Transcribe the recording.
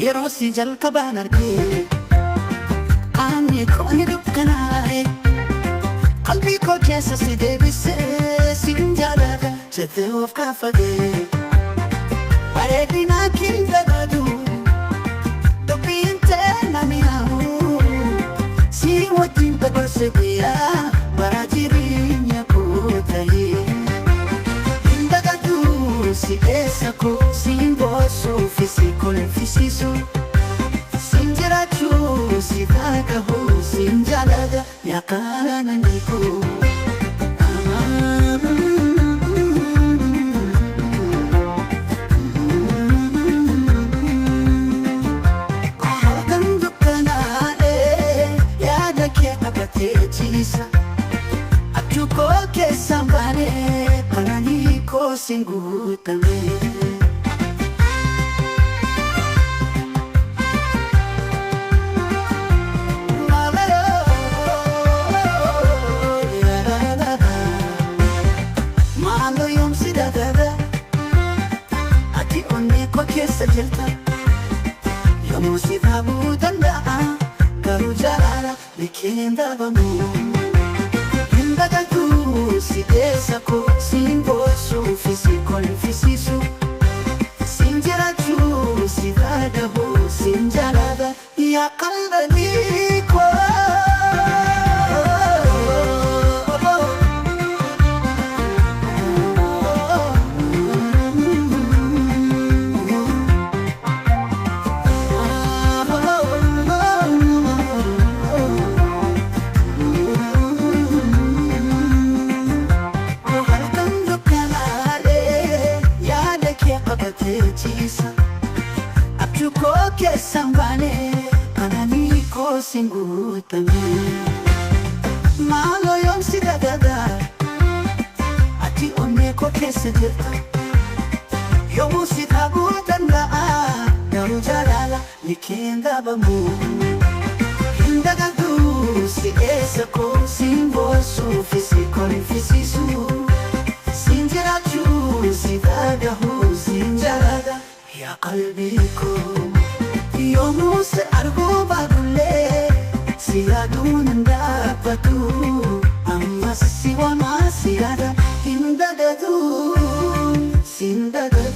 Yeroo si jalqabaan argee qaamni koo ni dukkanaa'e. Qalbii koo keessa si deebisee sin jaalladha jettee of gaafate. Bareedina kee dagatu dubbiin tee na mi'aawu. Si wajjin dabarse guyyaa bara jireenya koo ta'e. Hin dagatu si keessa koo siin boosuu fi si kolfisiisu. Siin jiraachuu si dhagahu siin jaalladha yaa qananii koo. Halkan dukkanaa'ee yaada kee qabatee ciisa. Abjuu koo keessaan baanee qananii koo siin guutame. Maaloo yoom si dagata ati onnee koo keessa jirta. Yoomuu si dhabuu danda'a garuu jaalala liqiin dhabamu. Hin dagatu si keessa koo siin boosuu fi si kolfisiisu. Siin jiraachuu si dhagahu siin jaalladha yaa qalbii koo. Halkan dukkanaa'ee yaada kee qabatee ciisa. Abjuu koo keessaan baanee qananii koo siin guutame. Maaloo yoom si dagata ati onnee koo keessa jirta. Yoomuu si dhabuu danda'a garuu jaalala liqiin dhabamu. Hin dagatu si keessa koo siin boosuu fi si kolfisiisu. Siin jiraachuu si dhagahu siin jaalladha yaa qalbii koo. Yoomuu si arguu baadullee si yaaduun hin dhaabbatu. Ammas si waamaa si yaada hin dagatu. Siin dagatu.